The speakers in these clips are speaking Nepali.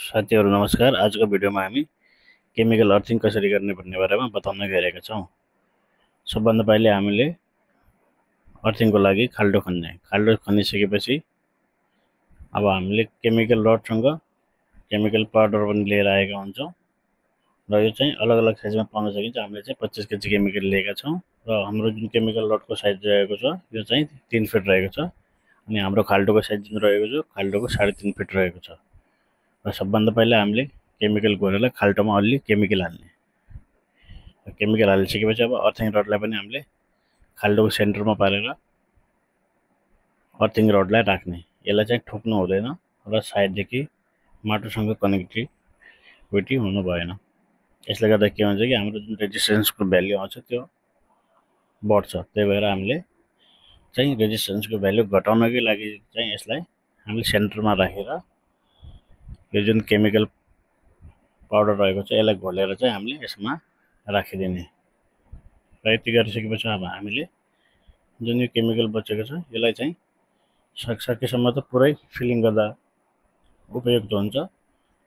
साथीहरु नमस्कार। आजको भिडियोमा हामी केमिकल अर्थिङ कसरी गर्ने भन्ने बारेमा बताउन गइरहेका छौं। सबभन्दा पहिले हामीले अर्थिङको लागि खाल्डो खनिसकेपछि अब हामीले केमिकल रडसँग केमिकल पाउडर पनि लिएर आएका हुन्छौं र यो चाहिँ अलग अलग साइजमा पाउन सकिन्छ। हामीले चाहिँ 25 केजी केमिकल लिएका छौं र हाम्रो जुन केमिकल रडको साइज रहेको छ यो चाहिँ 3 फिट रहेको छ अनि हाम्रो खाल्डोको साइज जुन रहेको छ खाल्डोको 3.5 फिट रहेको छ। र सबभन्दा पहिला हामीले केमिकल घोरेर खाल्टोमा अलि केमिकल हाल्ने। केमिकल हालिसकेपछि अब अर्थिङ रडलाई पनि हामीले खाल्डोको सेन्टरमा पारेर अर्थिङ रडलाई राख्ने। यसलाई चाहिँ ठोक्नु हुँदैन र साइडदेखि माटोसँग कनेक्टिभिटी हुनु भएन। यसले गर्दा के हुन्छ कि हाम्रो जुन रेजिस्टेन्सको भ्यालु आउँछ त्यो बढ्छ। त्यही भएर हामीले चाहिँ रेजिस्टेन्सको भ्यालु घटाउनकै लागि चाहिँ यसलाई हामीले सेन्टरमा राखेर यो जुन केमिकल पाउडर रहेको छ यसलाई घोलेर चाहिँ हामीले यसमा राखिदिने। र यति गरिसकेपछि अब हामीले जुन यो केमिकल बचेको छ यसलाई चाहिँ सकेसम्म त पुरै फिलिङ गर्दा उपयुक्त हुन्छ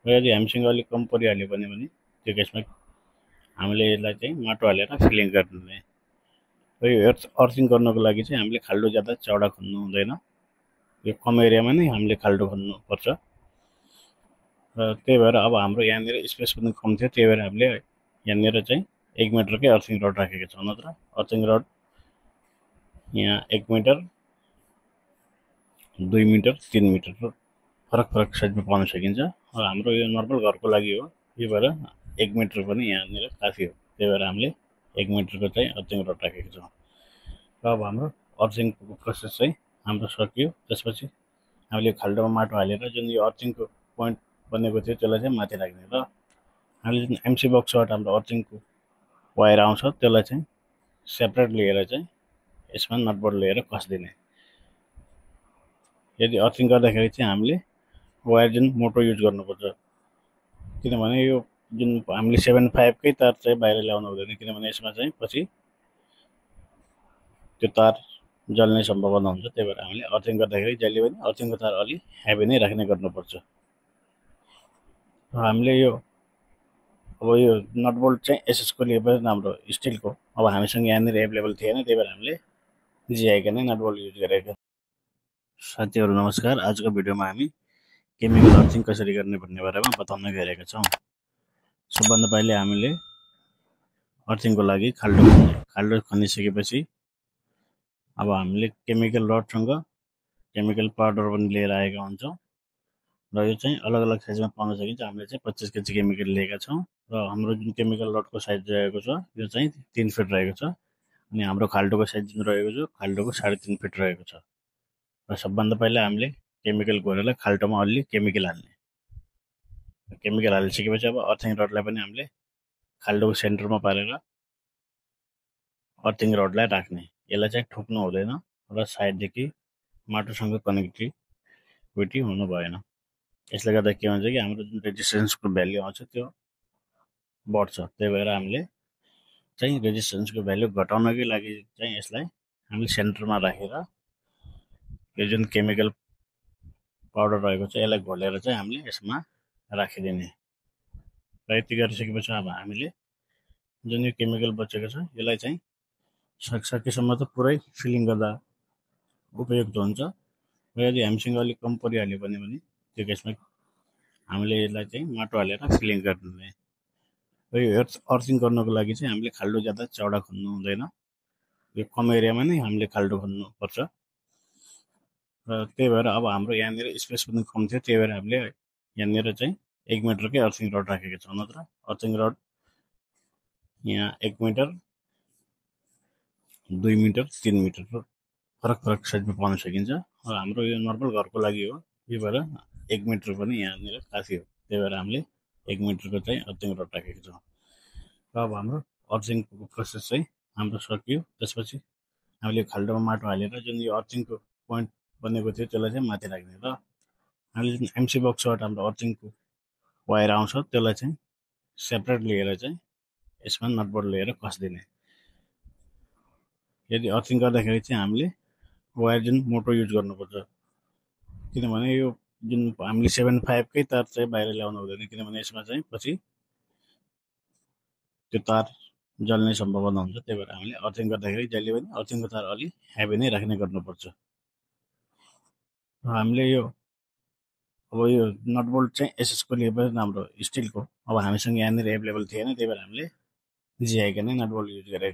र यदि हामीसँग अलिक कम परिहाल्यो भने त्यो केसमा हामीले यसलाई चाहिँ माटो हालेर फिलिङ गर्ने। र यो अर्थिङ गर्नको लागि चाहिँ हामीले खाल्डो ज्यादा चौडा खन्नु हुँदैन। यो कम एरियामा नै हामीले खाल्डो खन्नु पर्छ। र त्यही भएर अब हाम्रो यहाँनिर स्पेस पनि कम थियो, त्यही भएर हामीले यहाँनिर चाहिँ 1 मिटरकै अर्थिङ रड राखेका छौं। नत्र अर्थिङ रड यहाँ 1 मिटर 2 मिटर 3 मिटर फरक साइजमा पाउन सकिन्छ। र हाम्रो यो नर्मल घरको लागि हो, यो भएर 1 मिटर पनि यहाँनिर काफी हो। त्यही भएर हामीले 1 मिटरको चाहिँ अर्थिङ रड राखेका छौं। र अब हाम्रो अर्थिङको प्रोसेस चाहिँ हाम्रो सकियो। त्यसपछि हामीले खाल्डोमा माटो हालेर जुन यो अर्थिङको पोइन्ट बनेको थियो त्यसलाई चाहिँ माथि राख्ने र हामीले जुन एमसी बक्सबाट हाम्रो अर्थिङको वायर आउँछ त्यसलाई चाहिँ सेपरेट लिएर चाहिँ यसमा नटबोल्ट लिएर कस्दिने। यदि अर्थिङ गर्दाखेरि चाहिँ हामीले वायर जुन मोटो युज गर्नुपर्छ, किनभने यो जुन हामीले 75 कै तार चाहिँ बाहिर ल्याउनु हुँदैन, किनभने यसमा चाहिँ पछि त्यो तार जल्ने सम्भावना हुन्छ। त्यही भएर हामीले अर्थिङ गर्दाखेरि जहिले पनि अर्थिङको तार अलि हेभी नै राख्ने गर्नुपर्छ। र हामीले यो अब यो नटबोल्ट चाहिँ एसएसको लिएपछि हाम्रो स्टिलको अब हामीसँग यहाँनिर एभाइलेबल थिएन, त्यही भएर हामीले जिआईका नै नटबोल्ट युज गरेका। साथीहरु नमस्कार। आजको भिडियोमा हामी केमिकल अर्थिङ कसरी गर्ने भन्ने बारेमा बताउन गइरहेका छौं। सबभन्दा पहिले हामीले अर्थिङको लागि खाल्डो खनिसकेपछि अब हामीले केमिकल रडसँग केमिकल पाउडर पनि लिएर आएका हुन्छौं र यो चाहिँ अलग अलग साइजमा पाउन सकिन्छ। हामीले चाहिँ 25 केजी केमिकल लिएका छौं र हाम्रो जुन केमिकल रडको साइज रहेको छ यो चाहिँ 3 फिट रहेको छ अनि हाम्रो खाल्डोको साइज जुन रहेको छ खाल्डोको 3.5 फिट रहेको छ। र सबभन्दा पहिला हामीले केमिकल घोरेर खाल्टोमा अलि केमिकल हाल्ने। केमिकल हालिसकेपछि अब अर्थिङ रडलाई पनि हामीले खाल्डोको सेन्टरमा पारेर अर्थिङ रडलाई राख्ने। यसलाई चाहिँ ठोक्नु हुँदैन र साइडदेखि माटोसँग कनेक्टिभिटी हुनु भएन। यसले गर्दा के हुन्छ कि हाम्रो जुन रेजिस्टेन्सको भ्यालु आउँछ त्यो बढ्छ। त्यही भएर हामीले चाहिँ रेजिस्टेन्सको भ्यालु घटाउनकै लागि चाहिँ यसलाई हामीले सेन्टरमा राखेर यो जुन केमिकल पाउडर रहेको छ यसलाई घोलेर चाहिँ हामीले यसमा राखिदिने। र यति गरिसकेपछि अब हामीले जुन यो केमिकल बचेको छ यसलाई चाहिँ सकेसम्म त पुरै फिलिङ गर्दा उपयुक्त हुन्छ र यदि हामीसँग अलिक कम परिहाल्यो भने त्यो केसमा हामीले यसलाई चाहिँ माटो हालेर फिलिङ गर्ने। र यो अर्थिङ गर्नको लागि चाहिँ हामीले खाल्डो ज्यादा चौडा खन्नु हुँदैन। यो कम एरियामा नै हामीले खाल्डो खन्नु पर्छ। र त्यही भएर अब हाम्रो यहाँनिर स्पेस पनि कम थियो, त्यही भएर हामीले यहाँनिर चाहिँ 1 मिटरकै अर्थिङ रड राखेका छौं। नत्र अर्थिङ रड यहाँ 1 मिटर 2 मिटर 3 मिटर फरक साइजमा पाउन सकिन्छ। र हाम्रो यो नर्मल घरको लागि हो, यो भएर 1 मिटर पनि यहाँनिर काफी हो। त्यही भएर हामीले 1 मिटरको चाहिँ अर्थिङ रड राखेका छौं। र अब हाम्रो अर्थिङको प्रोसेस चाहिँ हाम्रो सकियो। त्यसपछि हामीले खाल्डोमा माटो हालेर जुन यो अर्थिङको पोइन्ट बनेको थियो त्यसलाई चाहिँ माथि राख्ने र हामीले जुन एमसी बक्सबाट हाम्रो अर्थिङको वायर आउँछ त्यसलाई चाहिँ सेपरेट लिएर चाहिँ यसमा नटबोल्ट लिएर कस्दिने। यदि अर्थिङ गर्दाखेरि चाहिँ हामीले वायर जुन मोटो युज गर्नुपर्छ, किनभने यो जुन हामीले 7.5 कै तार चाहिँ बाहिर ल्याउनु हुँदैन, किनभने यसमा चाहिँ पछि त्यो तार जल्ने सम्भावना हुन्छ। त्यही भएर हामीले अर्थिङ गर्दाखेरि जहिले पनि अर्थिङको तार अलि हेभी नै राख्ने गर्नुपर्छ। हामीले यो अब यो नट बोल्ट चाहिँ एसएसको लिए पनि राम्रो, स्टिलको। अब हामीसँग यहाँनिर एभाइलेबल थिएन, त्यही भएर हामीले जिआईका नै नट बोल्ट युज गरेको।